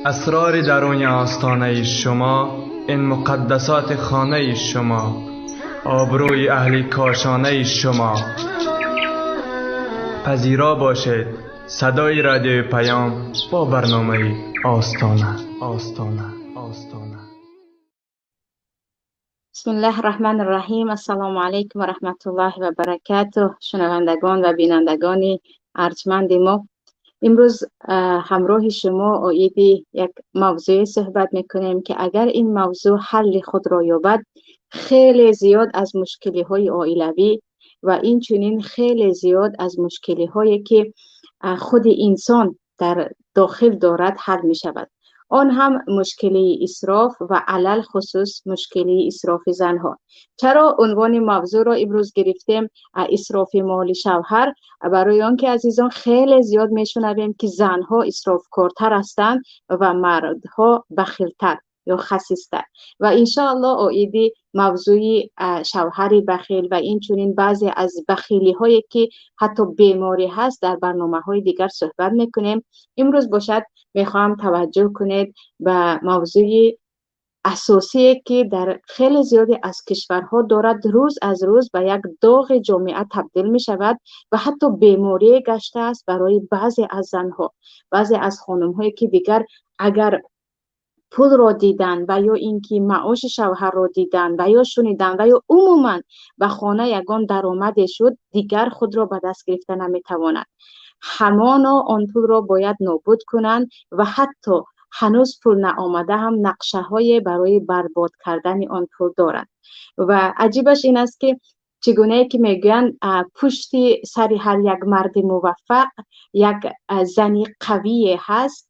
اسرار درون آستانه شما، این مقدسات خانه شما، آبروی اهل کاشانه شما. پذیرا باشید صدای رادیوی پیام با برنامه آستانه. آستانه آستانه. بسم الله الرحمن الرحیم. السلام علیکم و رحمت الله و برکاته. شنوندگان و بینندگان ارجمند ما، امروز همراه شما عاید یک موضوع صحبت میکنیم که اگر این موضوع حل خود را یابد، خیلی زیاد از مشکلی های عائلوی و این چنین خیلی زیاد از مشکلی هایی که خود انسان در داخل دارد حل می شود. آن هم مشکلی اسراف و علل خصوص مشکلی اسراف زنها. چرا عنوان موضوع را امروز گرفتیم اسراف مال شوهر؟ برای آنکه عزیزان خیلی زیاد میشنویم که زنها اسرافکارتر هستند و مردها بخیلتر یا خسیستر، و انشاءالله عاید موضوع شوهر بخیل و این چنین بعضی از بخیلی هایی که حتی بیماری هست در برنامه های دیگر صحبت میکنیم. امروز باشد میخوام توجه کنید به موضوع اساسی که در خیلی زیادی از کشورها دارد روز از روز به یک داغ جامعه تبدیل می شود و حتی بیماری گشته است برای بعضی از زنها، بعضی از خانم هایی که دیگر اگر پول را دیدن و یا اینکه معاش شوهر را دیدن و یا شنیدن و یا عموما به خانه یگان درآمد شد، دیگر خود را به دست گرفته نمیتواند. همانا آن پول را باید نابود کنند و حتی هنوز پول نآمده هم نقشه های برای برباد کردن آن پول دارند. و عجیبش این است که چگونه که میگویند پشت سر هر یک مرد موفق یک زنی قوی هست،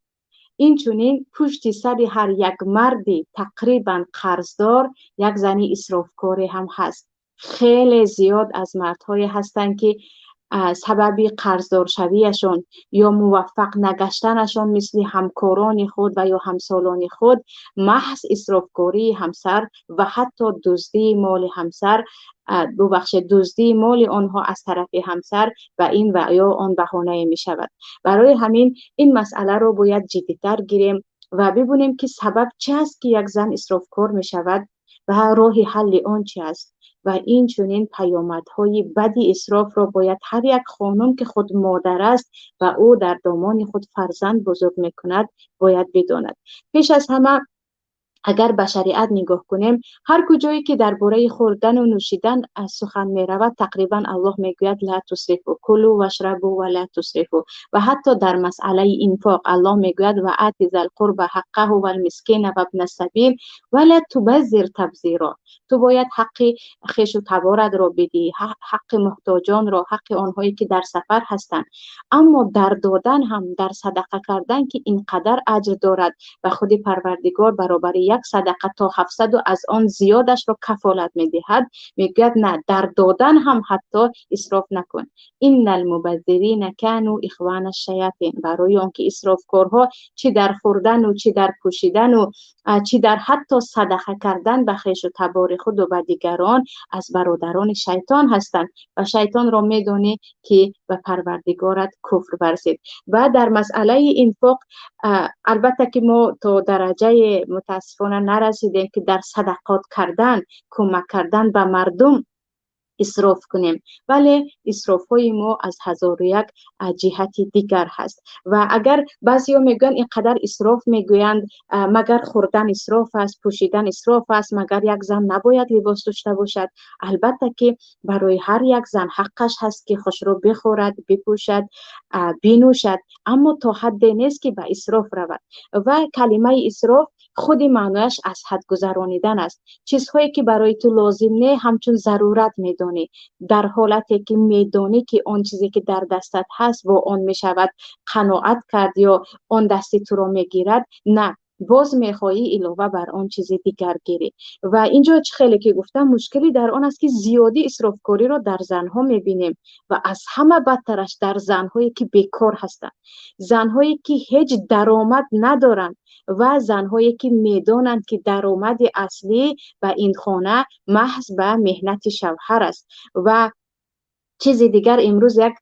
این چنین پشت سر هر یک مردی تقریبا قرضدار یک زنی اسرافکاری هم هست. خیلی زیاد از مردهای هستند که سبب قرضدار شویشون یا موفق نگشتنشون مثل همکاران خود و یا همسالان خود محض اسرافکاری همسر و حتی دزدی مال همسر، ببخشید دزدی مال آنها از طرف همسر و این و یا آن بهانه می شود. برای همین این مسئله رو باید جدی‌تر گیریم و ببینیم که سبب چه است که یک زن اسرافکار می شود و راه حل آن چه است. و این چنین پیامدهای بدی اسراف را باید هر یک خانم که خود مادر است و او در دامان خود فرزند بزرگ میکند باید بداند. پیش از همه اگر به شریعت نگاه کنیم، هر کجایی که درباره خوردن و نوشیدن از سخن می رود، تقریبا الله میگوید لا تسرفوا، کلوا واشربوا ولا تسرفوا. و حتی در مسئله انفاق الله میگوید و آت ذا القربى حقه والمسکین و ابن السبیل ولا تبذر تبذیرا. تو باید حق خویش و تبارت را بدی، حق محتاجان را، حق آنهایی که در سفر هستند. اما در دادن هم، در صدقه کردن که اینقدر اجر دارد و خود پروردگار برابر یک صدقه تا 700 و از آن زیادش را کفالت میدهد، میگوید نه، در دادن هم حتی اسراف نکن. ان المبذرین کانوا اخوان الشیاطین. برای آنکه اسرافکارها چی در خوردن و چی در پوشیدن و چی در حتی صدقه کردن به خویش و تبار خود و به دیگران از برادران شیطان هستند و شیطان را میدانی که به پروردگارت کفر ورزید. و در مسئله انفاق البته که ما تا درجه متاسفانه نرسیدیم که در صدقات کردن، کمک کردن به مردم اسراف کنیم، ولی اسراف های ما از 1001 جهت دیگر هست. و اگر بعضی ها میگن اینقدر اسراف میگویند، مگر خوردن اسراف است، پوشیدن اسراف است، مگر یک زن نباید لباس داشته باشد؟ البته که برای هر یک زن حقش هست که خوش رو بخورد، بپوشد، بنوشد، اما تا حد نیست که به اسراف رود. و کلمه اسراف خود معنایش از حد گذرانیدن است. چیزهایی که برای تو لازم نه همچون ضرورت میدانی، در حالتی که میدانی که آن چیزی که در دستت هست با آن میشود قناعت کرد یا آن دستی تو را میگیرد، نه، باز میخوایی علاوه بر آن چیز دیگر گیری. و اینجا چه خیلی که گفتم مشکلی در آن است که زیادی اسرافکاری را در زنها میبینیم و از همه بدترش در زنهایی که بیکار هستند، زنهایی که هیچ درآمد ندارند و زنهایی که میدانند که درآمد اصلی به این خانه محض به مهنت شوهر است. و چیز دیگر امروز یک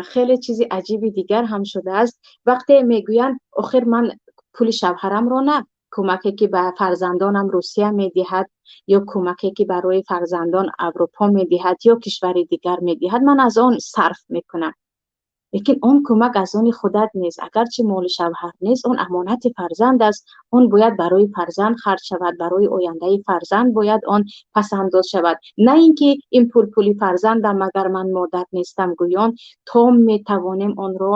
خیلی چیز عجیب دیگر هم شده است. وقتی میگویند آخر من Пули шавҳарамро на, кӯмаке ки ба фарзандонам Русия медиҳад ё кӯмаке ки барои фарзандон Аврупо медиҳад ё кишвари дигар медиҳад, ман аз он сарф мекунам. Лекин он кӯмак аз они худат нест. Агарчи моли шавҳар нест, он амонати фарзанд аст. Он бояд барои фарзанд харҷ шавад, барои ояндаи фарзанд бояд он пасандоз шавад. На ин ки ин пул пули фарзандам, магар ман модар нестам гӯён, то метавонем онро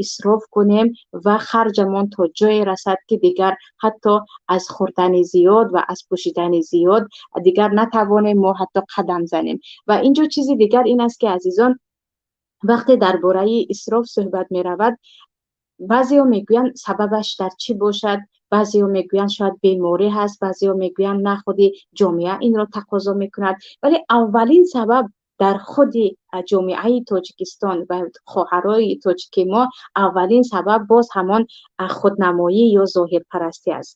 исроф кунем ва харҷамон то ҷое расад, ки дигар ҳатто аз хӯрдани зиёд ва аз пӯшидани зиёд дигар натавонем мо ҳатто қадам занем. Ва инҷо чизи дигар ин аст, ки азизон, вақте дар бораи исроф суҳбат меравад, баъзеҳо мегӯянд, сабабаш дар чӣ бошад, баъзеҳо мегӯянд, шояд беморӣ ҳаст, баъзеҳо мегӯянд, на, худи ҷомеа инро тақозо мекунад. Вале аввалин сабаб дар худи ҷомеаи Тоҷикистон ва хоҳарои тоҷики мо, аввалин сабаб боз ҳамон худнамоӣ ё зоҳирпарастӣ аст.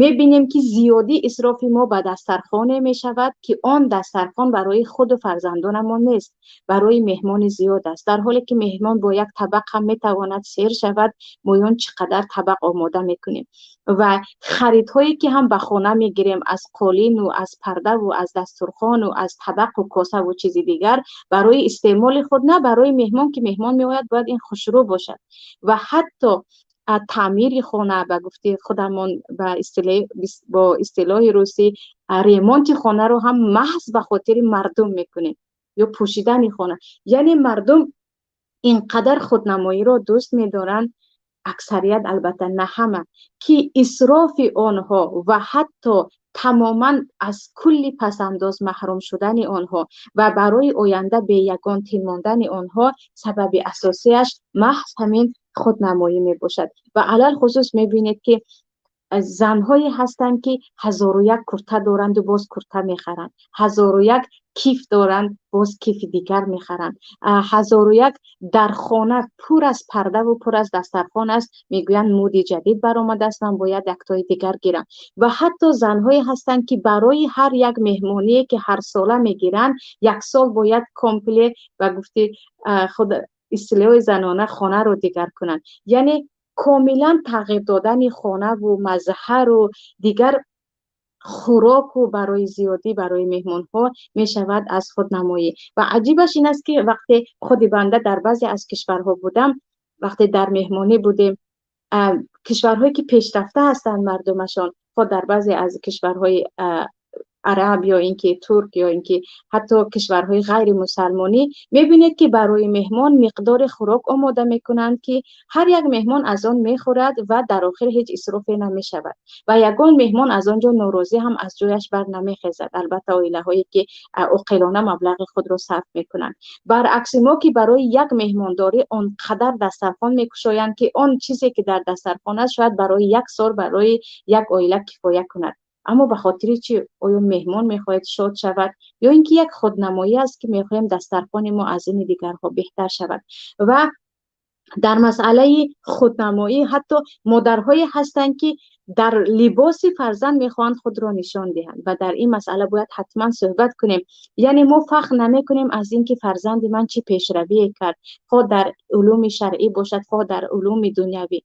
Мебинем, ки зиёдӣ исрофи мо ба дастархоне мешавад, ки он дастархон барои худу фарзандонамон нест, барои меҳмони зиёд аст. Дар ҳоле ки меҳмон бо як табақ ҳам метавонад сер шавад, моён чӣ қадар табақ омода мекунем. Ва харидҳое ки ҳам ба хона мегирем, аз қолину аз пардаву аз дастурхону аз табақу косаву чизи дигар, барои истеъмоли худ на, барои меҳмон, ки меҳмон меояд, бояд ин хушрӯ бошад. Ва ҳатто таъмири хона, ба гуфти худамон, бо истилоҳи русӣ, ремонти хонаро ҳам маҳз ба хотири мардум мекунем ё пӯшидани хона. Яъне мардум инқадар худнамоиро дӯст медоранд, аксарият, албатта на ҳама, ки исрофи онҳо ва ҳатто тамоман аз кулли пасандоз маҳрум шудани онҳо ва барои оянда бе ягон тин мондани онҳо, сабаби асосиаш маҳз ҳамин худнамоӣ мебошад. Ва алалхусус мебинед, ки занҳое ҳастанд, ки 1001 курта доранду боз курта мехаранд, 1001 киф доранд, боз кифи дигар мехаранд, 1001 дар хона пур аз пардаву пур аз дастархон аст, мегӯянд, муди ҷадид баромадааст, ман бояд яктои дигар гирам. Ва ҳатто занҳое ҳастанд, ки барои ҳар як меҳмоние, ки ҳарсола мегиранд, як сол бояд комплект, ба гуфти худ истилоҳи занона, хонаро дигар кунанд. Яъне комилан тағйир додани хонаву мазҳару дигар хӯроку барои зиёдӣ барои меҳмонҳо мешавад аз худнамоӣ. Ва аҷибаш ин аст, ки вақте худи банда дар баъзе аз кишварҳо будам, вақте дар меҳмонӣ будем, кишварҳое ки пешрафта ҳастанд мардумашон, худ дар баъзе аз кишварҳои араб ё ин ки турк ё ин ки ҳатто кишварҳои ғайримусалмонӣ, мебинед, ки барои меҳмон миқдори хӯрок омода мекунанд, ки ҳар як меҳмон аз он мехӯрад ва дар охир ҳеҷ исрофе намешавад ва ягон меҳмон аз он ҷо норозӣ ҳам аз ҷояш бар намехезад, албатта оилаҳое ки оқилона маблағи худро сарф мекунанд. Баръакси мо, ки барои як меҳмондорӣ он қадар дастархон мекушоянд, ки он чизе ки дар дастархон аст, шояд барои як сол барои як оила кифоя кунад. Аммо ба хотири чӣ? Оё меҳмон мехоҳад шод шавад ё ин ки як худнамоӣ аст, ки мехоҳем дастархони мо аз ини дигарҳо беҳтар шавад? Ва дар масъалаи худнамоӣ ҳатто модарҳое ҳастанд, ки дар либоси фарзанд мехоҳанд худро нишон диҳанд. Ва дар ин масъала бояд ҳатман суҳбат кунем. Яъне мо фахр намекунем аз ин ки фарзанди ман чӣ пешравие кард, хоҳ дар улуми шаръӣ бошад, хоҳ дар улуми дунявӣ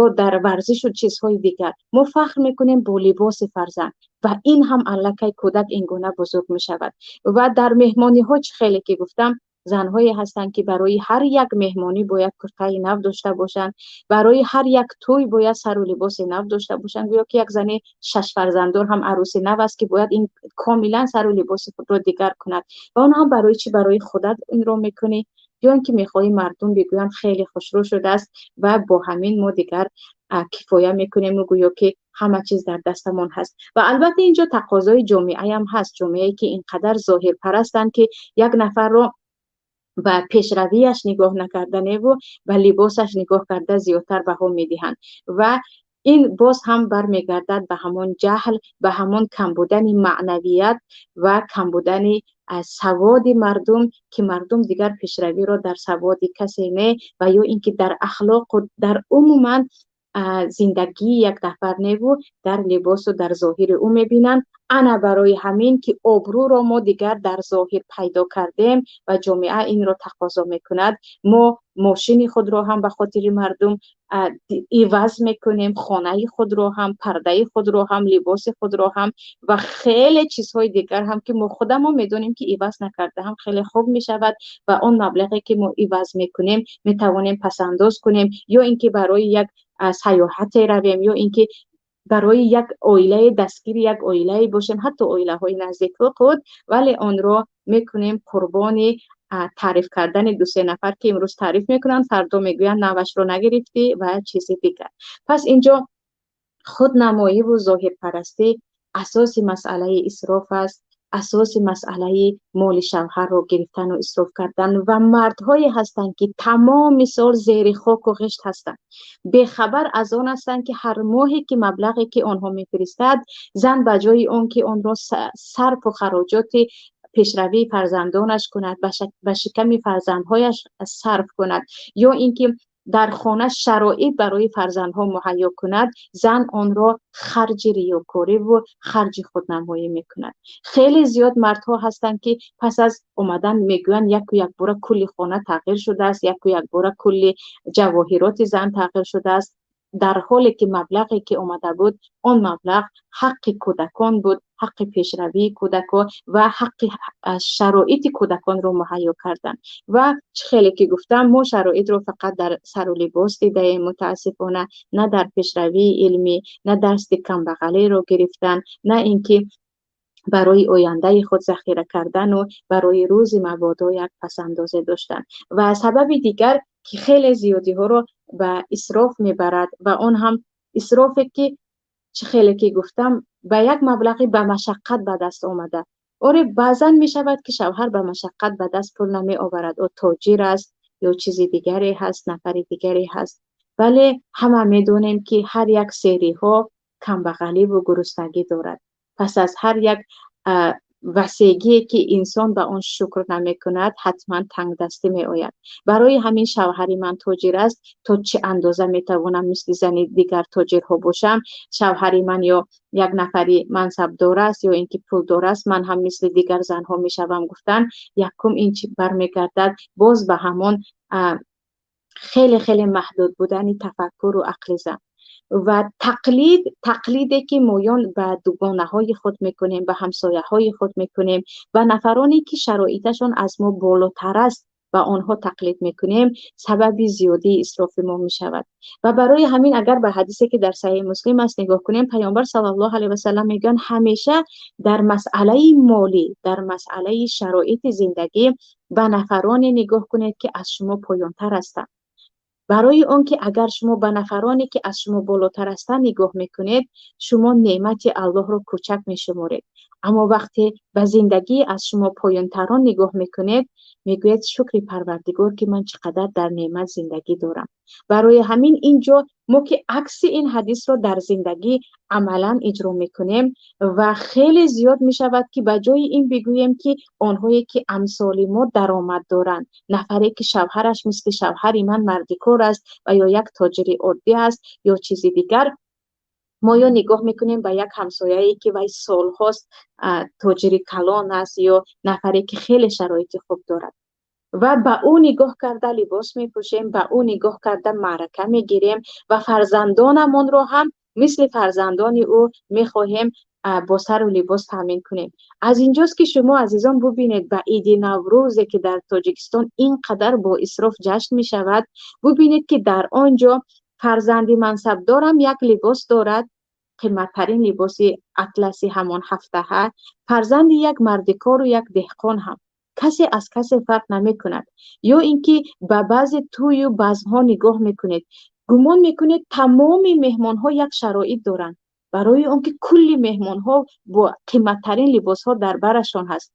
ё дар варзишу чизҳои дигар. Мо фахр мекунем бо либоси фарзанд ва ин ҳам аллакай кӯдак ин гуна бузург мешавад. Ва дар меҳмониҳо, чӣ хеле ки гуфтам, занҳое ҳастанд, ки барои ҳар як меҳмонӣ бояд куртаи нав дошта бошанд, барои ҳар як тӯй бояд сару либоси нав дошта бошанд, гӯё ки як зани шашфарзанддор ҳам арӯси нав аст, ки бояд ин комилан сару либоси худро дигар кунад. Ва он ҳам барои чӣ? Барои худат инро мекунӣ ё ин ки мехоҳӣ мардум бигӯянд, хеле хушрӯ шудааст, ва бо ҳамин мо дигар кифоя мекунему гӯё ки ҳама чиз дар дастамон ҳаст? Ва албатта инҷо тақозои ҷомеаам ҳаст, ҷомеае ки инқадар зоҳирпарастанд, ки як нафарро ба пешравияш нигоҳ накарданеву ба либосаш нигоҳ карда зиёдтар баҳо медиҳанд. Ва ин боз ҳам бармегардад ба ҳамон ҷаҳл, ба ҳамон камбудани маънавият ва камбудани саводи мардум, ки мардум дигар пешравиро дар саводи касе не ва ё ин ки дар ахлоқу дар умуман Зиндагии як нафар неву дар либосу дар зоҳири ӯ мебинанд. Ана барои ҳамин ки обрӯро мо дигар дар зоҳир пайдо кардем ва ҷомеа инро тақозо мекунад, мо мошини худро ҳам ба хотири мардум иваз мекунем, хонаи худро ҳам, пардаи худро ҳам, либоси худро ҳам ва хеле чизҳои дигар ҳам, ки мо худамон медонем, ки иваз накарда ҳам хеле хуб мешавад. Ва он маблағе ки мо иваз мекунем, метавонем пасандоз кунем, ё ин ки барои як сайёҳате равем, ё ин ки барои як оилае дастгири як оилае бошем, ҳатто оилаҳои наздики худ. Вале онро мекунем қурбони таъриф кардани ду-се нафар, ки имрӯз таъриф мекунанд, фардо мегӯянд, навашро нагирифтӣ ва чизи дигар. Пас инҷо худнамоиву зоҳирпарастӣ асоси масъалаи исроф аст, асоси масъалаи моли шавҳарро гирифтану исроф кардан. Ва мардҳое ҳастанд, ки тамоми сол зери хоку ғишт ҳастанд, бехабар аз он ҳастанд, ки ҳар моҳе ки маблағе ки онҳо мефиристад, зан ба ҷои он ки онро сарфу хароҷоти пешравии фарзандонаш кунад, ба шиками фарзандҳояш сарф кунад, ё ин ки дар хона шароит барои фарзандҳо муҳайё кунад, зан онро харҷи риёкориву харҷи худнамоӣ мекунад. Хеле зиёд мардҳо ҳастанд, ки пас аз омадан мегӯянд, яку якбора кулли хона тағйир шудааст, яку якбора кулли ҷавоҳироти зан тағйир шудааст, дар ҳоле ки маблағе ки омада буд, он маблағ ҳаққи кӯдакон буд, ҳаққи пешравии кӯдакон ва ҳаққи шароити кӯдаконро муҳайё кардан. Ва чӣ хеле ки гуфтам, мо шароитро фақат дар сару либос дидаем, мутаассифона, на дар пешравии илмӣ, на дасти камбағалиро гирифтан, на ин ки барои ояндаи худ захира кардану барои рӯзи мабодо як пасандозе доштан. Ва сабаби дигар, ки хеле зиёдиҳоро ба исроф мебарад, ва он ҳам исрофе ки, чӣ хеле ки гуфтам, ба як маблағи ба машаққат ба даст омада. Оре, баъзан мешавад, ки шавҳар ба машаққат ба даст пул намеоварад, ӯ тоҷир аст ё чизи дигаре ҳаст, нафари дигаре ҳаст, вале ҳама медонем, ки ҳар як сериҳо камбағаливу гуруснагӣ дорад. Пас аз ҳар як васегие ки инсон ба он шукр намекунад, ҳатман тангдастӣ меояд. Барои ҳамин шавҳари ман тоҷир аст, то чӣ андоза метавонам мисли зани дигар тоҷирҳо бошам? Шавҳари ман ё як нафари мансабдор аст, ё ин ки пулдор аст, ман ҳам мисли дигар занҳо мешавам гуфтан, якум ин чи бармегардад боз ба ҳамон хеле хеле маҳдуд будани тафаккуру ақли зан ва тақлид, тақлиде ки моён ба дугонаҳои худ мекунем, ба ҳамсояҳои худ мекунем, ба нафароне ки шароиташон аз мо болотар аст, ба онҳо тақлид мекунем, сабаби зиёдии исрофи мо мешавад. Ва барои ҳамин, агар ба ҳадисе ки дар Саҳеҳи Муслим аст нигоҳ кунем, Паёмбар саллаллоҳу алайҳи васаллам мегӯянд: ҳамеша дар масъалаи молӣ, дар масъалаи шароити зиндагӣ ба нафароне нигоҳ кунед, ки аз шумо поёнтар ҳастанд, барои он ки агар шумо ба нафароне ки аз шумо болотар ҳастанд нигоҳ мекунед, шумо неъмати Аллоҳро кӯчак мешуморед, аммо вақте ба зиндагии аз шумо поёнтарон нигоҳ мекунед, мегӯяд: шукри Парвардигор, ки ман чӣ қадар дар неъмат зиндагӣ дорам. Барои ҳамин инҷо мо ки акси ин ҳадисро дар зиндагӣ амалан иҷро мекунем, ва хеле зиёд мешавад, ки ба ҷои ин бигӯем, ки онҳое ки амсоли мо даромад доранд, нафаре ки шавҳараш мисли шавҳари ман мардикор аст ва ё як тоҷири оддӣ аст ё чизи дигар, мо ё нигоҳ мекунем ба як ҳамсояе ки вай солҳост тоҷири калон аст ё нафаре ки хеле шароити хуб дорад, ва ба ӯ нигоҳ карда либос мепӯшем, ба ӯ нигоҳ карда маърака мегирем ва фарзандонамонро ҳам мисли фарзандони ӯ мехоҳем бо сару либос таъмин кунем. Аз инҷост, ки шумо азизон бубинед, ба иди Наврӯзе ки дар Тоҷикистон ин қадар бо исроф ҷашн мешавад, бубинед, ки дар он ҷо фарзанди мансабдорам як либос дорад, қиматтарин либоси атласи ҳамон ҳафтаҳа, фарзанди як мардикору як деҳқон ҳам, касе аз касе фарқ намекунад. Ё ин ки ба баъзе тӯю базмҳо нигоҳ мекунед, гумон мекунед, тамоми меҳмонҳо як шароит доранд, барои он ки кулли меҳмонҳо бо қиматтарин либосҳо дар барашон ҳаст,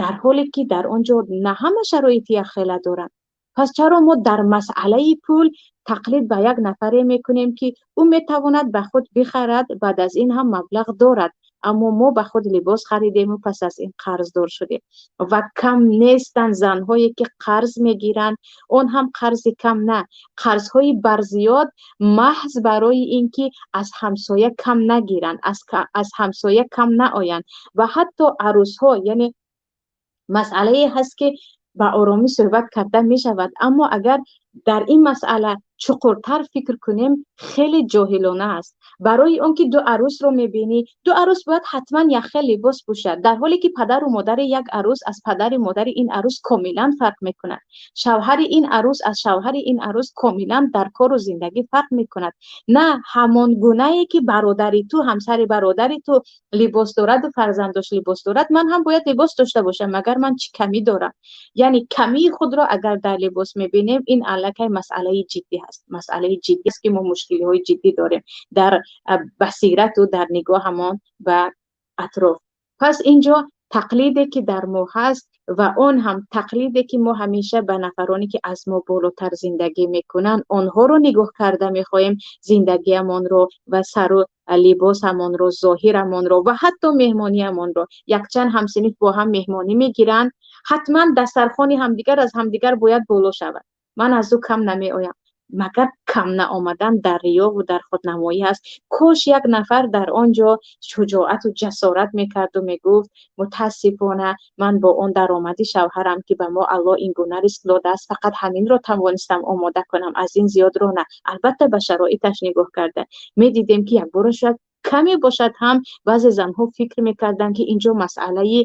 дар ҳоле ки дар он ҷо на ҳама шароити якхела доранд. Пас чаро мо дар масъалаи пул тақлид ба як нафаре мекунем, ки ӯ метавонад ба худ бихарад, баъд аз ин ҳам маблағ дорад, Аммо мо ба худ либос харидем ва пас аз ин қарздор шудем. Ва кам нестанд занҳое ки қарз мегиранд, он ҳам қарзи кам на, қарзҳои барзиёд, маҳз барои ин ки аз ҳамсоя кам нагиранд, аз ҳамсоя кам наоянд. Ва ҳатто арӯсҳо, яъне масъалае ҳаст ки ба оромӣ суҳбат карда мешавад, аммо агар дар ин масъала чуқуртар фикр кунем, хеле ҷоҳилона аст. Барои он ки ду арӯсро мебинӣ, ду арӯс бояд ҳатман якхел либос пӯшад, дар ҳоле ки падару модари як арӯс аз падари модари ин арӯс комилан фарқ мекунад, шавҳари ин арӯс аз шавҳари ин арӯс комилан дар кору зиндагӣ фарқ мекунад. На ҳамон гунае ки бародари ту, ҳамсари бародари ту либос дорад ва фарзандош либос дорад, ман ҳам бояд либос дошта бошам, магар ман чӣ камӣ дорам? Яъне камии худро агар дар либос мебинем, ин аллакай масъалаи ҷиддӣ ҳаст. Масъалаи ҷиддӣ аст ки мо мушкилиҳои ҷиддӣ дорем дар басирату дар нигоҳамон ба атроф. Пас инҷо тақлиде ки дар мо ҳаст ва он ҳам тақлиде ки мо ҳамеша ба нафароне ки аз мо болотар зиндагӣ мекунанд, онҳоро нигоҳ карда мехоҳем зиндагиамонро ва сару либосамонро, зоҳирамонро ва ҳатто меҳмониамонро. Якчанд ҳамсинф бо ҳам меҳмонӣ мегиранд, ҳатман дастархони ҳамдигар аз ҳамдигар бояд боло шавад. Ман аз ӯ кам намеоям. Магар кам наомадан дар риёву дар худнамоӣ ҳаст? Кош як нафар дар он ҷо шуҷоату ҷасорат мекарду мегуфт: мутаассифона, ман бо он даромади шавҳарам, ки ба мо Аллоҳ ин гуна ризқ додааст, фақат ҳаминро тавонистам омода кунам, аз ин зиёдро на. Албатта, ба шароиташ нигоҳ карда медидем, ки якбора шояд каме бошад ҳам, баъзе занҳо фикр мекарданд, ки инҷо масъалаи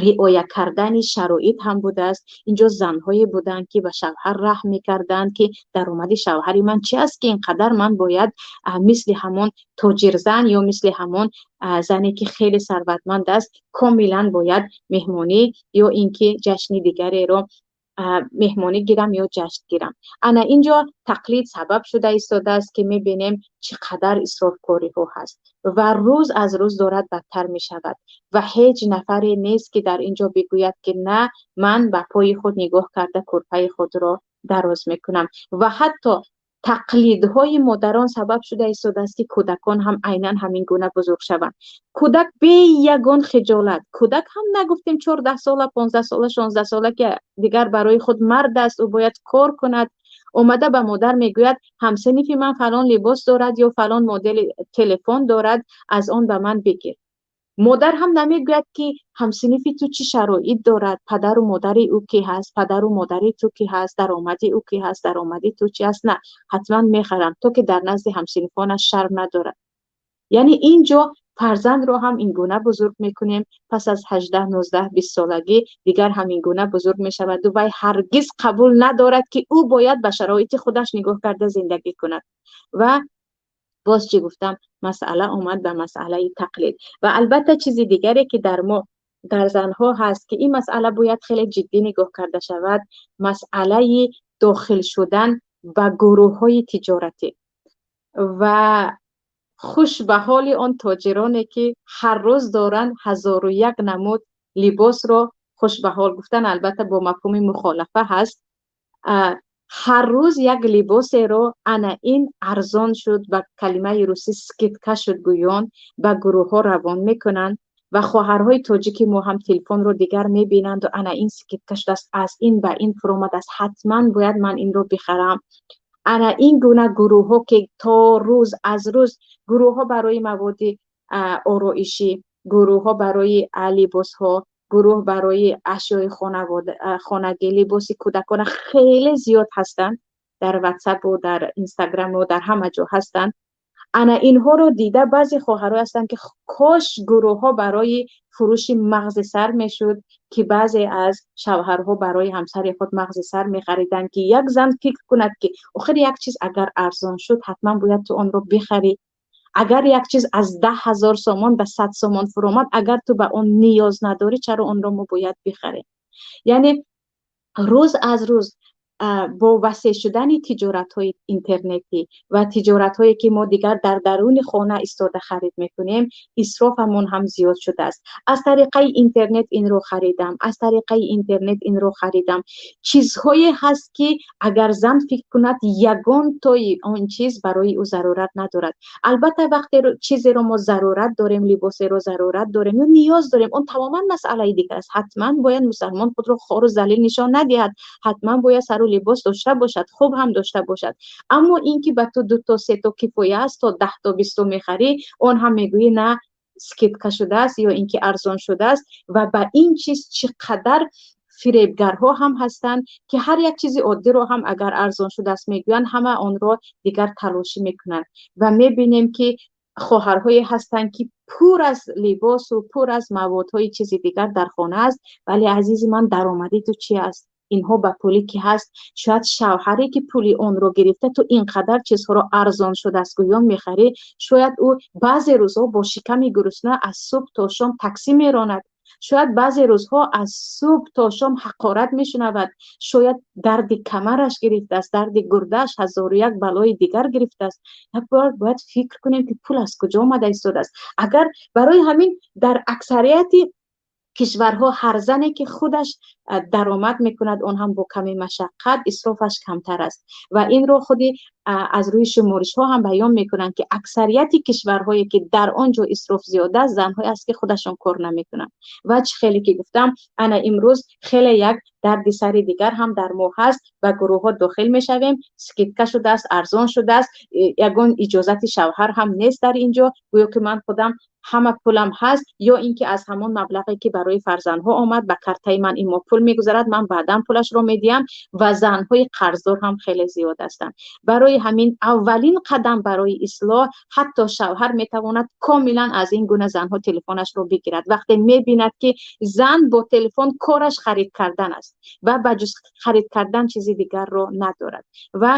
риоя кардани шароит ҳам будааст. Инҷо занҳое буданд, ки ба шавҳар раҳм мекарданд, ки даромади шавҳари ман чи аст, ки ин қадар ман бояд мисли ҳамон тоҷирзан ё мисли ҳамон зане, ки хеле сарватманд аст, комилан бояд меҳмонӣ ё ин ки ҷашни дигареро меҳмонӣ гирам ё ҷашн гирам. Ана инҷо тақлид сабаб шуда истодааст, ки мебинем чӣ қадар исрофкориҳо ҳаст ва рӯз аз рӯз дорад бадтар мешавад. Ва ҳеҷ нафаре нест, ки дар инҷо бигӯяд, ки на, ман ба пои худ нигоҳ карда кӯрпаи худро дароз мекунам. Ва ҳатто тақлидҳои модарон сабаб шуда истодааст, ки кӯдакон ҳам айнан ҳамин гуна бузург шаванд. Кӯдак бе ягон хиҷолат, кӯдак ҳам нагуфтем, 14 сола, 15 сола, 16 сола, ки дигар барои худ мард аст, ӯ бояд кор кунад, омада ба модар мегӯяд: ҳамсинифи ман фалон либос дорад ё фалон модели телефон дорад, аз он ба ман бигир. Модар ҳам намегӯяд, ки ҳамсинифи ту чӣ шароит дорад, падару модари ӯ кӣ ҳаст, падару модари ту кӣ ҳаст, даромади ӯ кӣ ҳаст, даромади ту чӣ аст. На, ҳатман мехарам, то ки дар назди ҳамсинифонаш шарм надорад. Яъне ин ҷо фарзандро ҳам ин гуна бузург мекунем. Пас аз 18, 19, 20 солагӣ дигар ҳамин гуна бузург мешаваду вай ҳаргиз қабул надорад, ки ӯ бояд ба шароити худаш нигоҳ карда зиндагӣ кунад. Ва боз чӣ гуфтам? Масъала омад ба масъалаи тақлид. Ва албатта, чизи дигаре, ки дар мо, дар занҳо ҳаст, ки ин масъала бояд хеле ҷиддӣ нигоҳ карда шавад, масъалаи дохил шудан ба гурӯҳҳои тиҷоратӣ. Ва хуш ба ҳоли он тоҷироне, ки ҳар рӯз доранд ҳазору як намуд либосро. Хуш ба ҳол гуфтан, албатта, бо мафҳуми мухолафа ҳаст. Ҳар рӯз як либосеро, ана ин арзон шуд, ба калимаи русӣ скидка шуд гӯён, ба гурӯҳҳо равон мекунанд. Ва хоҳарҳои тоҷики мо ҳам телефонро дигар мебинанду: ана ин скидка шудааст, аз ин ба ин фуромадааст, ҳатман бояд ман инро бихарам. Ана ин гуна гурӯҳҳо, ки то рӯз аз рӯз гурӯҳҳо барои маводи ороишӣ, гурӯҳҳо барои либосҳо, гурӯҳ барои ашёи хонагӣ, либоси кӯдакона хеле зиёд ҳастанд, дар Ватсапу дар Инстаграму дар ҳама ҷо ҳастанд. Ана инҳоро дида, баъзе хоҳарҳое ҳастанд, ки кош гурӯҳҳо барои фурӯши мағзи сар мешуд, ки баъзе аз шавҳарҳо барои ҳамсари худ мағзи сар мехариданд, ки як зан фикр кунад, ки охир як чиз агар арзон шуд, ҳатман бояд ту онро бихарӣ. Агар як чиз аз 10 000 сомон ба 100 сомон фуромад, агар ту ба он ниёз надорӣ, чаро онро мо бояд бихарем? Яъне рӯз аз рӯз Бо васеъ шудани тиҷоратҳои интернетӣ ва тиҷоратҳое, ки мо дигар дар даруни хона истода харид мекунем, исрофамон ҳам зиёд шудааст. Аз тариқаи интернет инро харидам, аз тариқаи интернет инро харидам. Чизҳое ҳаст, ки агар зан фикр кунад, ягон тои он чиз барои ӯ зарурат надорад. Албатта, вақте чизеро мо зарурат дорем, либосеро зарурат дорем ё ниёз дорем, он тамоман масъалаи дигар аст. Ҳатман бояд мусалмон худро хору залил нишон надиҳад, ҳатман бояд сару либос дошта бошад, хуб ҳам дошта бошад. Аммо ин ки ба ту дуто, сето кифоя аст, то 10-то, 20-то мехарӣ, он ҳам мегӯӣ, на, скидка шудааст ё ин ки арзон шудааст. Ва ба ин чиз чӣ қадар фиребгарҳо ҳам ҳастанд, ки ҳар як чизи оддиро ҳам агар арзон шудааст мегӯянд, ҳама онро дигар талошӣ мекунанд. Ва мебинем, ки хоҳарҳое ҳастанд, ки пур аз либосу пур аз маводҳои чизи дигар дар хона аст. Вале, азизи ман, даромади ту чи аст? Инҳо ба пуле ки ҳаст, шояд шавҳаре, ки пули онро гирифта, ту ин қадар чизҳоро арзон шудааст гӯён мехарӣ, шояд ӯ баъзе рӯзҳо бо шиками гурусна аз субҳ то шом таксӣ меронад, шояд баъзе рӯзҳо аз субҳ то шом ҳақорат мешунавад, шояд дарди камараш гирифтааст, дарди гурдааш, ҳазору як балои дигар гирифтааст. Як бор бояд фикр кунем, ки пул аз куҷо омада истодааст. Агар барои ҳамин дар аксарияти кишварҳо ҳар зане, ки худаш даромад мекунад, он ҳам бо ками машаққат, исрофаш камтар аст. Ва инро худи аз рӯи шуморишҳо ҳам баён мекунанд, ки аксарияти кишварҳое, ки дар он ҷо исроф зиёд аст, занҳое аст, ки худашон кор намекунанд. Ва чӣ хеле ки гуфтам, ана имрӯз хеле як дарди сари дигар ҳам дар мо ҳаст. Ба гурӯҳҳо дохил мешавем, скидка шудааст, арзон шудааст, ягон иҷозати шавҳар ҳам нест дар ин ҷо, гӯё ки ман худам ҳама пулам ҳаст, ё ин ки аз ҳамон маблағе, ки барои фарзандҳо омад, ба картаи ман ин моҳ пул мегузарад, ман баъдан пулашро медиҳам. Ва занҳои қарздор ҳам хеле зиёд ҳастанд. Барои ҳамин аввалин қадам барои ислоҳ, ҳатто шавҳар метавонад комилан аз ин гуна занҳо телефонашро бигирад, вақте мебинад, ки зан бо телефон кораш харид кардан аст ва ба ҷуз харид кардан чизи дигарро надорад. Ва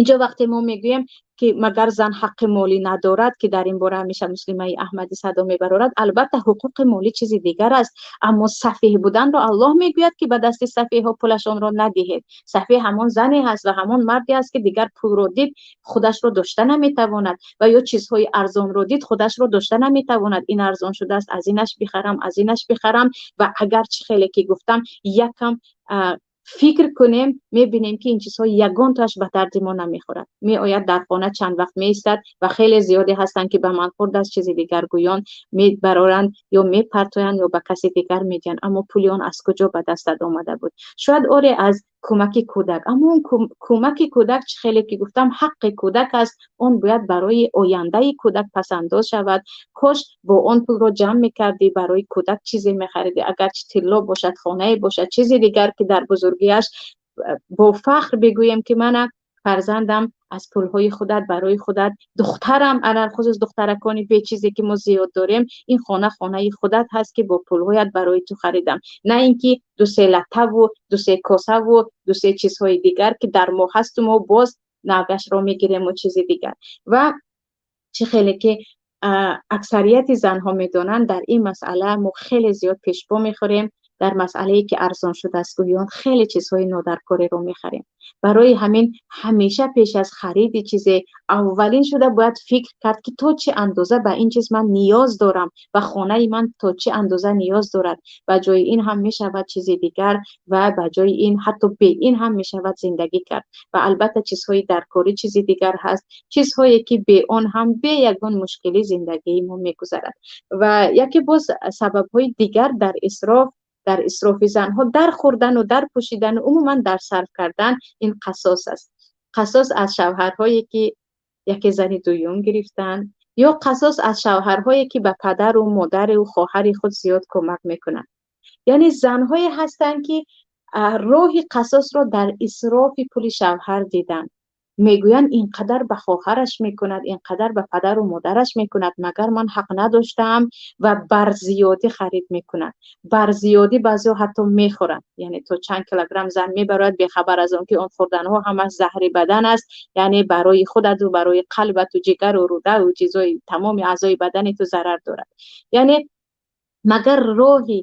инҷо вақте мо мегӯем, ки магар зан ҳаққи молӣ надорад, ки дар ин бора ҳамеша Муслимаи Аҳмадӣ садо мебарорад, албатта, ҳуқуқи молӣ чизи дигар аст, аммо сафеҳ буданро Аллоҳ мегӯяд, ки ба дасти сафеҳҳо пулашонро надиҳед. Сафеҳ ҳамон зане ҳаст ва ҳамон марде аст, ки дигар пулро дид, худашро дошта наметавонад, ва ё чизҳои арзонро дид, худашро дошта наметавонад. Ин арзон шудааст, аз инаш бихарам, аз инаш бихарам. Ва агар чӣ хеле ки гуфтам, якам фикр кунем, мебинем, ки ин чизҳо ягонтоаш ба дарди мо намехӯрад. Меояд, дар хона чанд вақт меистад ва хеле зиёде ҳастанд, ки ба ман хурдааст, чизи дигар гӯён мебароранд ё мепартоянд, ё ба каси дигар медиҳанд. Аммо пули он аз куҷо ба дастат омада буд? Шояд, оре, аз кӯмаки кӯдак, аммо он кӯмаки кӯдак, чӣ хеле ки гуфтам, ҳаққи кӯдак аст, он бояд барои ояндаи кӯдак пасандоз шавад. Кош бо он пулро ҷамъ мекардӣ, барои кӯдак чизе мехаридӣ, агарчи тилло бошад, хонае бошад, чизи дигар, ки дар бузургиаш бо фахр бигӯем, ки мана фарзандам, аз пулҳои худат барои худат, духтарам, алалхусус духтаракони бечизе, ки мо зиёд дорем, ин хона хонаи худат ҳаст, ки бо пулҳоят барои ту харидам, на ин ки дусе латтаву дусе косаву дусе чизҳои дигар, ки дар мо ҳасту мо боз навгашро мегирему чизи дигар. Ва чӣ хеле ки аксарияти занҳо медонанд, дар ин масъала мо хеле зиёд пешпо мехӯрем. Дар масъалае, ки арзон шудааст гӯён, хеле чизҳои нодаркориро мехарем. Барои ҳамин ҳамеша пеш аз хариди чизе аввалин шуда бояд фикр кард, ки то чӣ андоза ба ин чиз ман ниёз дорам ва хонаи ман то чӣ андоза ниёз дорад. Ба ҷои ин ҳам мешавад чизи дигар ва ба ҷои ин, ҳатто бе ин ҳам мешавад зиндагӣ кард. Ва албатта, чизҳои даркорӣ чизи дигар ҳаст, чизҳое, ки бе он ҳам бе ягон мушкилӣ зиндагии мо мегузарад. Ва яке боз сабабҳои дигар дар исрофи занҳо, дар хӯрдану дар пӯшидану умуман дар сарф кардан, ин қасос аст. Қасос аз шавҳарҳое, ки яке зани дуюм гирифтанд, ё қасос аз шавҳарҳое, ки ба падару модару хоҳари худ зиёд кӯмак мекунанд. Яъне занҳое ҳастанд, ки роҳи қасосро дар исрофи пули шавҳар диданд. Мегӯянд, ин қадар ба хоҳараш мекунад, ин қадар ба падару модараш мекунад, магар ман ҳақ надоштаам? Ва бар зиёдӣ харид мекунад, бар зиёдӣ баъзеҳо ҳатто мехӯранд, яъне то чанд килограмм зан мебарояд, бехабар аз он ки он хӯрданҳо ҳамаш заҳри бадан аст, яъне барои худату барои қалбату ҷигару рӯдаву чизои тамоми аъзои бадани ту зарар дорад. Яъне магар роҳи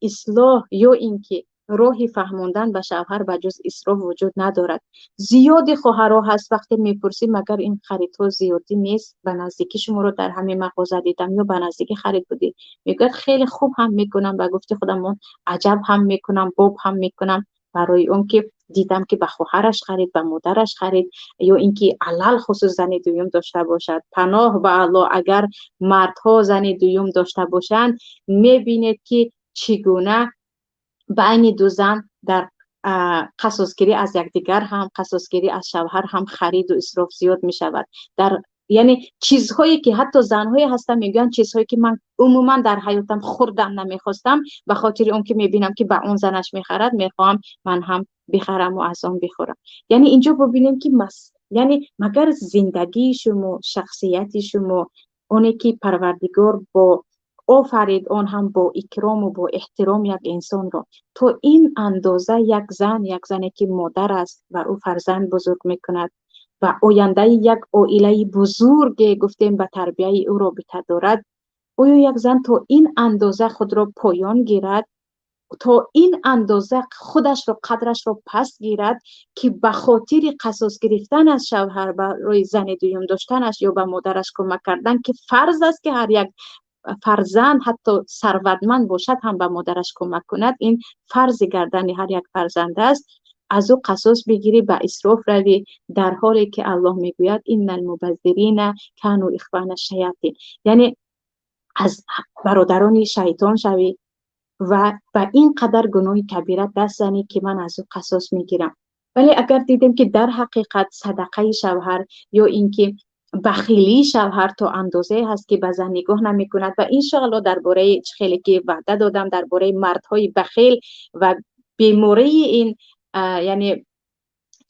ислоҳ ё ин ки Роҳи фаҳмондан ба шавҳар ба ҷуз исроф вуҷуд надорад. Зиёди хоҳарҳо ҳаст, вақте мепурсӣ, магар ин харидҳо зиёдӣ нест? Ба наздикӣ шуморо дар ҳамин мағоза дидам ё ба наздикӣ харид будӣ. Мегӯяд, хеле хуб ҳам мекунам, ба гуфти худамон аҷаб ҳам мекунам, боб ҳам мекунам, барои он ки дидам ки ба хоҳараш харид, ба модараш харид, ё ин ки алалхусус зани дуюм дошта бошад. Паноҳ ба Аллоҳ, агар мардҳо зани дуюм дошта бошанд, мебинед ки чӣ гуна байни ду зан дар қасосгирӣ аз якдигар ҳам, қасосгирӣ аз шавҳар ҳам хариду исроф зиёд мешавад. Дар яъне чизҳое ки ҳатто занҳое ҳастанд, мегӯянд, чизҳое ки ман умуман дар ҳаётам хӯрдан намехостам, ба хотири он ки мебинам ки ба он занаш мехарад, мехоҳам ман ҳам бихарам ва аз он бихӯрам. Яъне инҷо бибинем ки яъне магар зиндагии шумо, шахсияти шумо, оне ки Парвардигор бо офарид, он ҳам бо икрому бо эҳтиром як инсонро то ин андоза, як зан, як зане ки модар аст ва ӯ фарзанд бузург мекунад ва ояндаи як оилаи бузурге, гуфтем, ба тарбияи ӯ робита дорад, оё як зан то ин андоза худро поён гирад, то ин андоза худашро, қадрашро паст гирад, ки ба хотири қасос гирифтан аз шавҳар барои зани дуюм доштанаш ё ба модараш кӯмак кардан, ки фарз аст ки ҳар як фарзанд, ҳатто сарватманд бошад ҳам, ба модараш кӯмак кунад, ин фарзи гардани ҳар як фарзанд аст, аз ӯ қасос бигирӣ, ба исроф равӣ, дар ҳоле ки Аллоҳ мегӯяд: «Иннал мубаззирина кану ихвана шаятин», яъне аз бародарони шайтон шавӣ ва ба ин қадар гуноҳи кабира даст занӣ, ки ман аз ӯ қасос мегирам. Вале агар дидем, ки дар ҳақиқат садақаи шавҳар ё ин ки бахилии шавҳар то андозае ҳаст, ки ба зан нигоҳ намекунад, ва иншоалло дар бораи, чӣ хеле ки ваъда додам, дар бораи мардҳои бахил ва бемории ин, яъне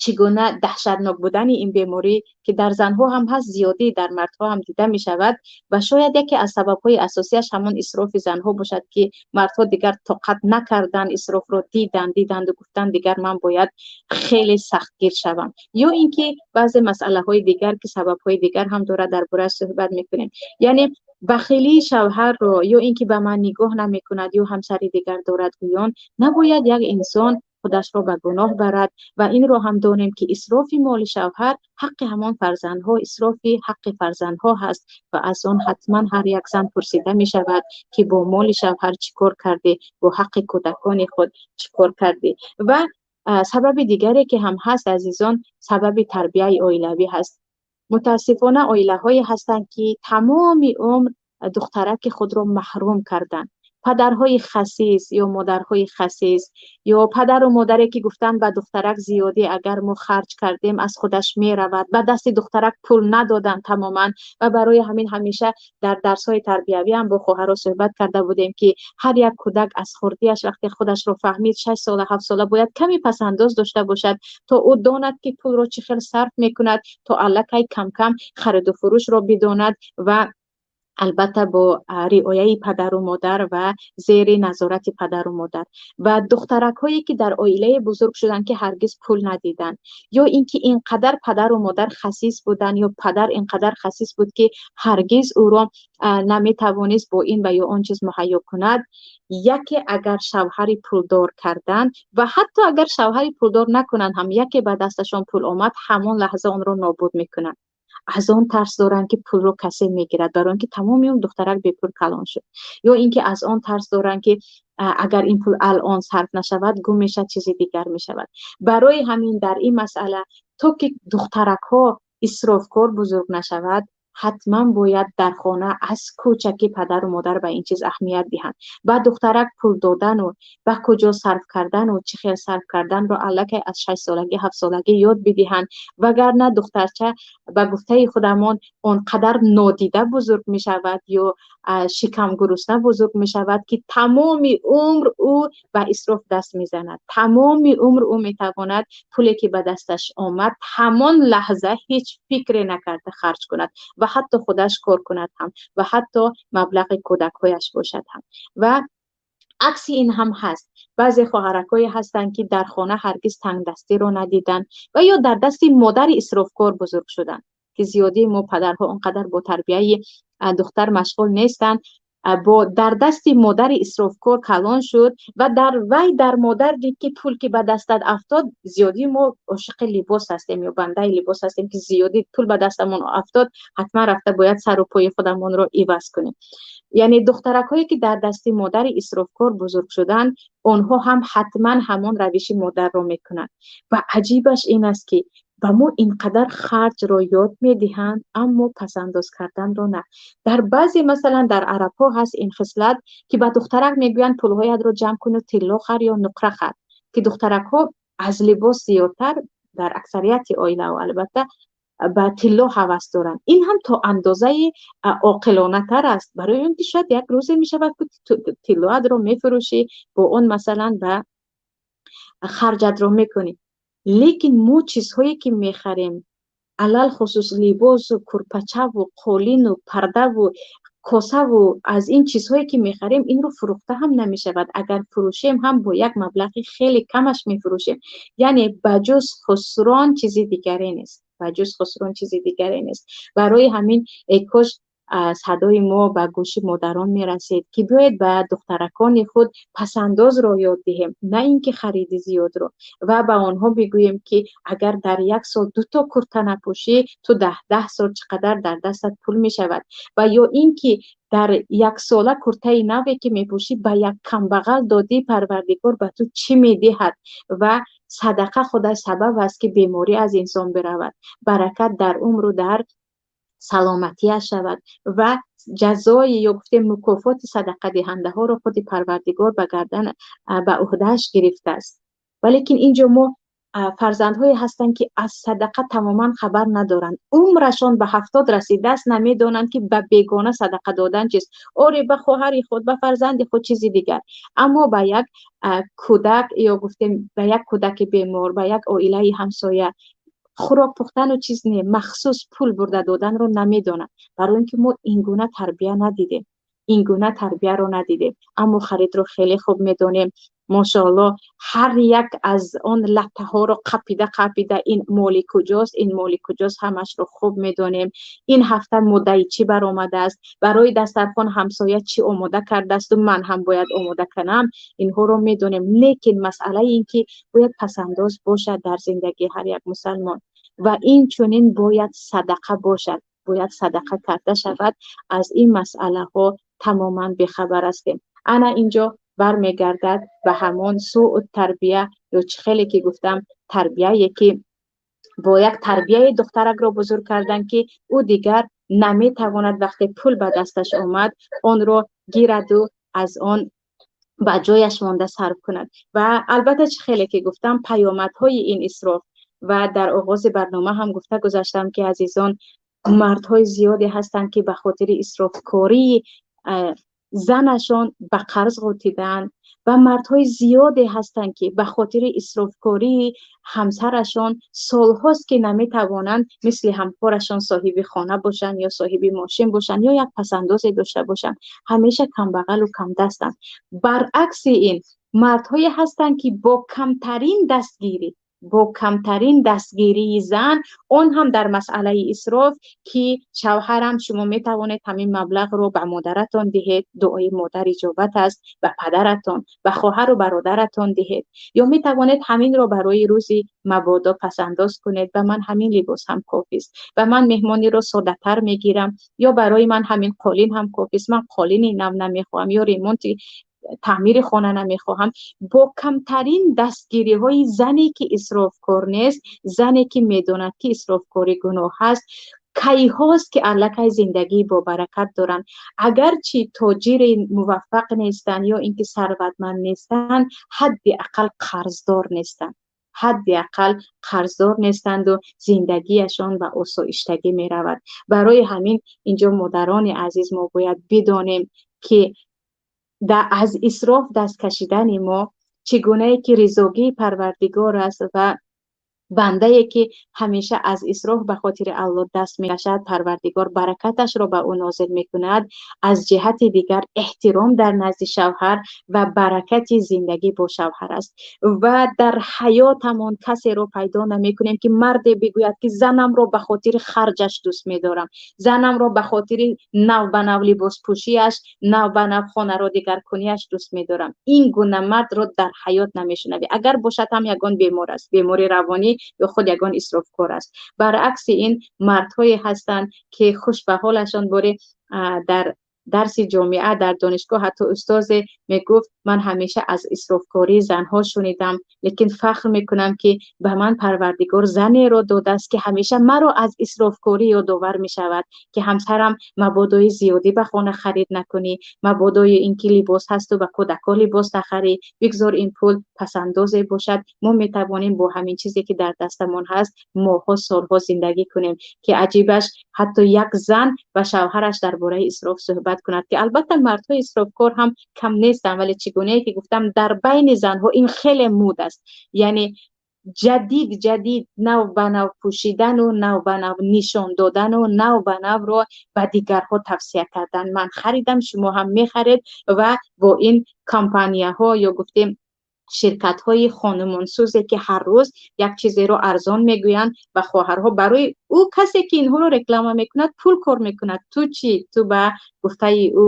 чӣ гуна даҳшатнок будани ин беморӣ, ки дар занҳо ҳам ҳаст, зиёдӣ дар мардҳо ҳам дида мешавад, ва шояд яке аз сабабҳои асосиаш ҳамон исрофи занҳо бошад, ки мардҳо дигар тоқат накардан, исрофро дидан, диданду гуфтанд, дигар ман бояд хеле сахтгир шавам, ё ин ки баъзе масъалаҳои дигар, ки сабабҳои дигар ҳам дорад, дар борааш суҳбат мекунем. Яъне бахилии шавҳарро ё ин ки ба ман нигоҳ намекунад ё ҳамсари дигар дорад гӯён, набояд як инсон худашро ба гуноҳ барад. Ва инро ҳам донем, ки исрофи моли шавҳар ҳаққи ҳамон фарзандҳо, исрофи ҳаққи фарзандҳо ҳаст ва аз он ҳатман ҳар як зан пурсида мешавад, ки бо моли шавҳар чӣ кор кардӣ, бо ҳаққи кӯдакони худ чӣ кор кардӣ. Ва сабаби дигаре ки ҳам ҳаст, азизон, сабаби тарбияи оилавӣ ҳаст. Мутаассифона, оилаҳое ҳастанд, ки тамоми умр духтараки худро маҳрум карданд. Падарҳои хасис ё модарҳои хасис, ё падару модаре ки гуфтанд, ба духтарак зиёдӣ агар мо харҷ кардем, аз худаш меравад, ба дасти духтарак пул надоданд тамоман. Ва барои ҳамин ҳамеша дар дарсҳои тарбиявӣ ҳам бо хоҳарҳо суҳбат карда будем, ки ҳар як кӯдак аз хурдиаш, вақте худашро фаҳмид, 6 сола, 7 сола, бояд каме пасандоз дошта бошад, то ӯ донад, ки пулро чӣ хел сарф мекунад, то аллакай камкам хариду фурӯшро бидонад ва албатта бо риояи падару модар ва зери назорати падару модар. Ва духтаракҳое ки дар оилае бузург шуданд, ки ҳаргиз пул надиданд, ё ин ки ин қадар падару модар хасис буданд, ё падар ин қадар хасис буд, ки ҳаргиз ӯро наметавонист бо ин ва ё он чиз муҳайё кунад, яке агар шавҳари пулдор карданд ва ҳатто агар шавҳари пулдор накунанд ҳам, яке ба дасташон пул омад, ҳамон лаҳза онро нобуд мекунанд. Аз он тарс доранд, ки пулро касе мегирад, барои он ки тамоми он духтарак бепул калон шуд, ё ин ки аз он тарс доранд, ки агар ин пул алон сарф нашавад, гум мешавад, чизи дигар мешавад. Барои ҳамин дар ин масъала, то ки духтаракҳо исрофкор бузург нашавад, ҳатман бояд дар хона аз кӯчакӣ падару модар ба ин чиз аҳамият диҳанд. Ба духтарак пул додану ба куҷо сарф кардану чӣ хел сарф карданро аллакай аз 6 солагӣ, 7 солагӣ ёд бидиҳанд. Вагарна духтарча, ба гуфтаи худамон, он қадар нодида бузург мешавад ё шикамгурусна бузург мешавад, ки тамоми умр ӯ ба исроф даст мезанад. Тамоми умр ӯ метавонад пуле ки ба дасташ омад, ҳамон лаҳза ҳеҷ фикре накарда харҷ кунад ва ҳатто худаш кор кунад ҳам ва ҳатто маблағи кӯдакҳояш бошад ҳам. Ва акси ин ҳам ҳаст. Баъзе хоҳаракҳое ҳастанд, ки дар хона ҳаргиз тангдастиро надиданд ва ё дар дасти модари исрофкор бузург шуданд, ки зиёдии мо падарҳо он қадар бо тарбияи духтар машғул нестанд. Бо дар дасти модари исрофкор калон шуд ва дар вай дар модар дид, ки пул ки ба дастат афтод, зиёдӣ мо ошиқи либос ҳастем ё бандаи либос ҳастем, ки зиёдӣ пул ба дастамон афтод, ҳатман рафта бояд сару пои худамонро иваз кунем. Яъне духтаракҳое, ки дар дасти модари исрофкор бузург шуданд, онҳо ҳам ҳатман ҳамон равиши модарро мекунанд. Ва аҷибаш ин аст, ки ба мо инқадар харҷро ёд медиҳанд, аммо пасандоз карданро на. Дар баъзе, масалан, дар арабҳо ҳаст ин хислат, ки ба духтарак мегӯянд: пулҳоятро ҷамъ куну тилло хар ё нуқра хар, ки духтаракҳо аз либос зиёдтар дар аксарияти оилаҳо, албатта, ба тилло ҳавас доранд. Ин ҳам то андозаи оқилонатар аст, барои он ки шояд як рӯзе мешавад, ки тиллоатро мефурӯшӣ, бо он, масалан, ба харҷатро мекунӣ. Лекин мо чизҳое ки мехарем, алалхусус либосу курпачаву қолину пардаву косаву аз ин чизҳое ки мехарем, инро фурӯхта ҳам намешавад. Агар фурӯшем ҳам, бо як маблағи хеле камаш мефурӯшем. Яъне ба ҷуз хусрон чизи дигаре нест, ба ҷуз хусрон чизи дигаре нест. Барои ҳамин, эй кош садои мо ба гӯши модарон мерасид, ки биёед ба духтаракони худ пасандозро ёд диҳем, на ин ки хариди зиёдро, ва ба онҳо бигӯем, ки агар дар як сол дуто курта напӯшӣ, ту 10 сол чӣ қадар дар дастат пул мешавад, ва ё ин ки дар яксола куртаи наве ки мепӯшӣ, ба як камбағал додӣ, Парвардигор ба ту чӣ медиҳад? Ва садақа худаш сабаб аст, ки беморӣ аз инсон биравад, баракат дар умру дар саломатиаш шавад ва ҷазои ё гуфтем мукофоти садақадиҳандаҳоро худи Парвардигор ба гардан, ба уҳдааш гирифтааст. Валекин инҷо мо фарзандҳое ҳастанд, ки аз садақа тамоман хабар надоранд. Умрашон ба 70 расидааст, намедонанд, ки ба бегона садақа додан чист. Оре, ба хоҳари худ, ба фарзанди худ чизи дигар, аммо ба як кӯдак ё гуфтем ба як кӯдаки бемор, ба як оилаи ҳамсоя хӯрок пухтану чиз не, махсус пул бурда доданро намедонад, барои ин ки мо ин гуна тарбия надидем, ин гуна тарбияро надидем. Аммо харидро хеле хуб медонем, мошоалло, ҳар як аз он латтаҳоро қапида қапида, ин моли куҷост, ин моли куҷост, ҳамашро хуб медонем. Ин ҳафта муддаи чӣ баромадааст, барои дастархон ҳамсоя чӣ омода кардаасту ман ҳам бояд омода кунам, инҳоро медонем. Лекин масъалаи ин ки бояд пасандоз бошад дар зиндагии ҳар як мусалмон ва инчунин бояд садақа бошад, бояд садақа карда шавад, аз ин масъалаҳо тамоман бехабар ҳастем. Ана инҷо бармегардад ба ҳамон суу тарбия ё чӣ хеле ки гуфтам, тарбияе ки бо як тарбияи духтаракро бузург кардан, ки ӯ дигар наметавонад, вақте пул ба дасташ омад, онро гираду аз он ба ҷояш монда сарф кунад. Ва албатта, чӣ хеле ки гуфтам, паёмадҳои ин исроф, ва дар оғози барнома ҳам гуфта гузаштам, ки азизон, мардҳои зиёде ҳастанд, ки ба хотири исрофкории занашон ба қарз ғутидаанд, ва мардҳои зиёде ҳастанд, ки ба хотири исрофкории ҳамсарашон солҳост, ки наметавонанд мисли ҳамкорашон соҳиби хона бошанд ё соҳиби мошин бошанд ё як пасандозе дошта бошанд, ҳамеша камбағалу камдастанд. Баръакси ин, мардҳое ҳастанд, ки бо камтарин дастгирӣ, бо камтарин дастгирии зан, он ҳам дар масъалаи исроф, ки шавҳарам, шумо метавонед ҳамин маблағро ба модаратон диҳед, дуои модар иҷобат аст, ба падаратон, ба хоҳару бародаратон диҳед, ё метавонед ҳаминро барои рӯзи мабодо пасандоз кунед, ба ман ҳамин либос ҳам кофист, ба ман меҳмониро соддатар мегирам, ё барои ман ҳамин қолин ҳам кофист, ман қолини нав намехоҳам ё ремонти таъмири хона намехоҳам. Бо камтарин дастгириҳои зане, ки исрофкор нест, зане, ки медонад, ки исрофкорӣ гуноҳ аст, кайҳост, ки аллакай зиндагии бобаракат доранд. Агарчи тоҷири муваффақ нестанд ё ин ки сарватманд нестанд, ҳадди ақал қарздор нестанд, ҳадди ақал қарздор нестанду зиндагиашон ба осоиштагӣ меравад. Барои ҳамин инҷо, модарони азиз, мо бояд бидонем, ки аз исроф даст кашидани мо чӣ гунае ки ризогии Парвардигор аст ва Бандае ки ҳамеша аз исроф ба хотири Аллоҳ даст мекашад, Парвардигор баракаташро ба ӯ нозил мекунад. Аз ҷиҳати дигар эҳтиром дар назди шавҳар ва баракати зиндагӣ бо шавҳар аст. Ва дар ҳаётамон касеро пайдо намекунем ки марде бигӯяд ки занамро ба хотири харҷаш дӯст медорам, занамро ба хотири нав ба нав либоспӯшиаш, нав ба нав хонаро дигаркуниаш дӯст медорам. Ин гуна мардро дар ҳаёт намешунавӣ. Агар бошад ҳам ягон бемор аст, бемори равонӣ ё худ ягон исрофкор аст. Баръакси ин мардҳое ҳастанд ки хуш ба ҳолашон боре дар дарси ҷомеа дар донишгоҳ ҳатто устозе мегуфт ман ҳамеша аз исрофкории занҳо шунидам, лекин фахр мекунам ки ба ман Парвардигор занеро додааст ки ҳамеша маро аз исрофкорӣ ёдовар мешавад, ки ҳамсарам мабодои зиёдӣ ба хона харид накунӣ, мабодои ин ки либос ҳасту ба кӯдакҳо либос нахарӣ, бигзор ин пул пасандозе бошад, мо метавонем бо ҳамин чизе ки дар дастамон ҳаст моҳҳо солҳо зиндагӣ кунем. Ки аҷибаш ҳатто як зан ба шавҳараш дар бораи исроф суҳбат кунад, ки албатта мардҳои исрофкор ҳам кам нестанд, вале чӣ гунае ки гуфтам дар байни занҳо ин хеле муд аст. Яъне ҷадид ҷадид, нав ба нав пӯшидану нав ба нав нишон додану нав ба навро ба дигарҳо тавсия кардан. Ман харидам, шумо ҳам мехаред. Ва бо ин компанияҳо ё гуфтем ширкатҳои хонумонсӯзе ки ҳар рӯз як чизеро арзон мегӯянд ва хоҳарҳо барои ӯ касе ки инҳоро реклама мекунад пул кор мекунад. Ту чӣ? Ту ба гуфтаи ӯ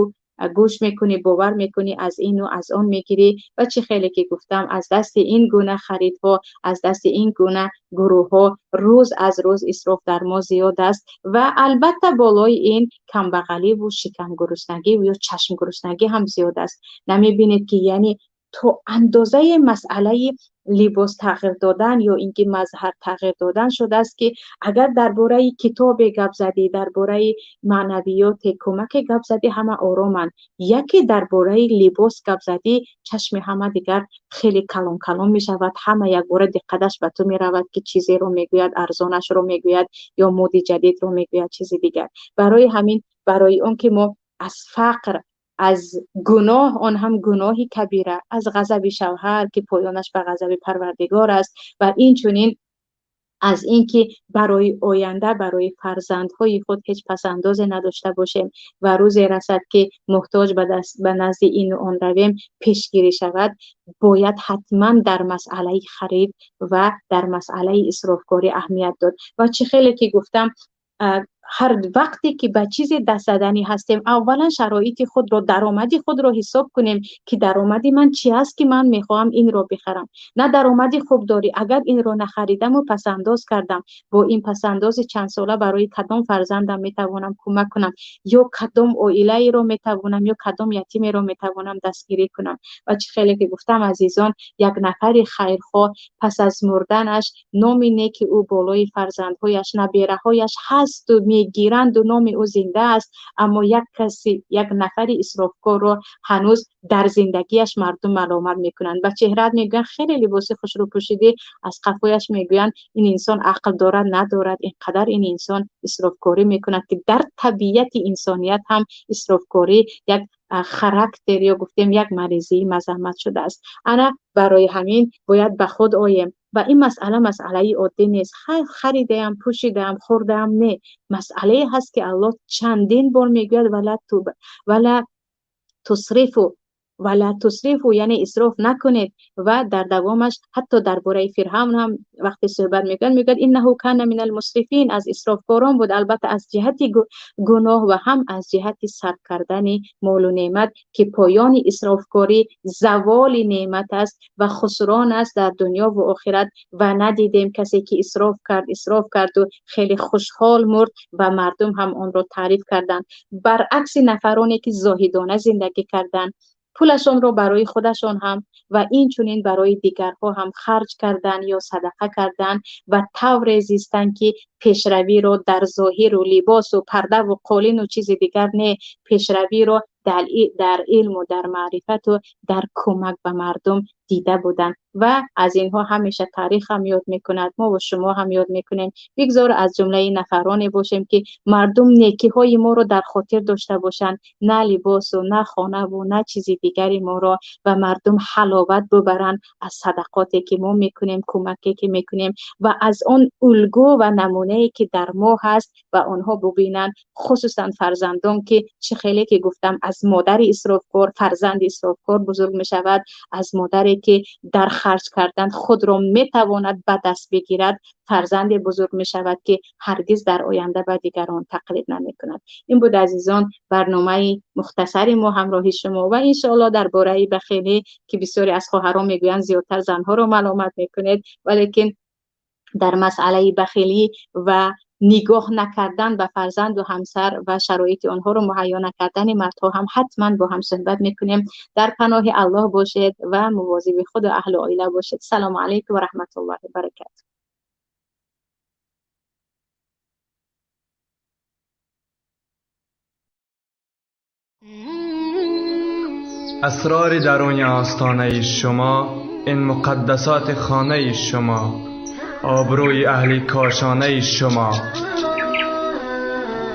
гӯш мекунӣ, бовар мекунӣ, аз ину аз он мегирӣ. Ва чӣ хеле ки гуфтам, аз дасти ин гуна харидҳо, аз дасти ин гуна гурӯҳҳо рӯз аз рӯз исроф дар мо зиёд аст. Ва албатта болои ин камбағаливу шикамгуруснагӣ ё чашмгуруснагӣ ҳам зиёд аст. Намебинед ки яъне то андозаи масъалаи либос тағйир додан ё ин ки мазҳар тағйир додан шудааст, ки агар дар бораи китобе гап задӣ, дар бораи маънавиёте кӯмаке гап задӣ, ҳама ороманд. Яке дар бораи либос гап задӣ, чашми ҳама дигар хеле калон калон мешавад, ҳама якбора диққаташ ба ту меравад ки чизеро мегӯяд, арзонашро мегӯяд ё моди ҷадидро мегӯяд, чизи дигар. Барои ҳамин, барои он ки мо аз фақр, аз гуноҳ, он ҳам гуноҳи кабира, аз ғазаби шавҳар ки поёнаш ба ғазаби Парвардигор аст, ва инчунин аз ин ки барои оянда, барои фарзандҳои худ ҳеҷ пасандозе надошта бошем ва рӯзе расад ки муҳтоҷ ба назди ину он равем, пешгирӣ шавад, бояд ҳатман дар масъалаи харид ва дар масъалаи исрофкорӣ аҳамият дод. Ва чӣ хеле ки гуфтам, ҳар вақте ки ба чизе даст заданӣ ҳастем, аввалан шароити худро, даромади худро ҳисоб кунем ки даромади ман чи аст ки ман мехоҳам инро бихарам. На даромади хуб дорӣ, агар инро нахаридаму пасандоз кардам, бо ин пасандози чандсола барои кадом фарзандам метавонам кӯмак кунам, ё кадом оилаеро метавонам, ё кадом ятимеро метавонам дастгирӣ кунам. Ва чӣ хеле ки гуфтам, азизон, як нафари хайрхоҳ пас аз мурданаш номи неки ӯ болои фарзандҳояш, набераҳояш ҳасту мегиранду номи ӯ зинда аст, аммо як каси, як нафари исрофкорро ҳанӯз дар зиндагиаш мардум маломат мекунанд. Ба чеҳраат мегӯянд хеле либоси хушрӯ пӯшидӣ, аз қафояш мегӯянд ин инсон ақл дорад, надорад, ин қадар ин инсон исрофкорӣ мекунад, ки дар табиати инсоният ҳам исрофкорӣ як характер ё гуфтем як маризии мазаммат шудааст. Ана барои ҳамин бояд ба худ оем. Ва ин масъала масъалаи оддӣ нест. Харидаам, пӯшидаам, хӯрдаам, не. Масъалае ҳаст ки Аллоҳ чандин бор мегӯяд вала тусрифу, вала тусрифу, яъне исроф накунед. Ва дар давомаш ҳатто дар бораи Фиръавн ҳам вақте суҳбат мекунад, мегӯяд иннаҳу кана минал мусрифин, аз исрофкорон буд, албатта аз ҷиҳати гуноҳ ва ҳам аз ҷиҳати сарф кардани молу неъмат, ки поёни исрофкорӣ заволи неъмат аст ва хусрон аст дар дунё ва охират. Ва надидем касе ки исроф кард, исроф карду хеле хушҳол мурд ва мардум ҳам онро таъриф карданд. Баръакси нафароне ки зоҳидона зиндагӣ карданд, пулашонро барои худашон ҳам ва инчунин барои дигарҳо ҳам харҷ кардан ё садақа кардан ва тавре зистан ки пешравиро дар зоҳиру либосу пардаву қолину чизи дигар не, пешравиро дар илму дар маърифату дар кӯмак ба мардум دیده بودند و از اینها همیشه تاریخ هم یاد میکند، ما و شما هم یاد میکنیم. بگذار از جمله نفرانی باشیم که مردم نیکی های ما رو در خاطر داشته باشند، نه لباس و نه خانه و نه چیز دیگری ما را، و مردم حلاوت ببرند از صدقاتی که ما میکنیم، کمکی که میکنیم و از آن الگو و نمونه‌ای که در ما هست و آنها ببینند، خصوصا فرزندان که چه خیلی که گفتم از مادر اسرافکار فرزند اسرافکار بزرگ میشود، از مادری که در خرج کردن خود را میتواند به دست بگیرد فرزند بزرگ میشود که هرگز در آینده به دیگران تقلید نمیکند. این بود عزیزان برنامه مختصر ما همراهی شما و انشاءالله درباره بخیلی که بسیاری از خواهران میگویند زیادتر زنها را ملامت میکنید، ولیکن در مسئله بخیلی و نگاه نکردن به فرزند و همسر و شرایط آنها رو مهیا نکردن مردها هم حتما با هم صحبت میکنیم. در پناه الله باشید و مواظب خود و اهل عائله باشید. سلام علیکم و رحمت الله و برکاته. اسرار درون آستانه شما، این مقدسات خانه شما، آبروی اهل کاشانه شما.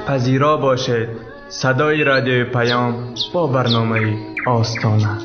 پذیرا باشید صدای رادیوی پیام با برنامه آستانه.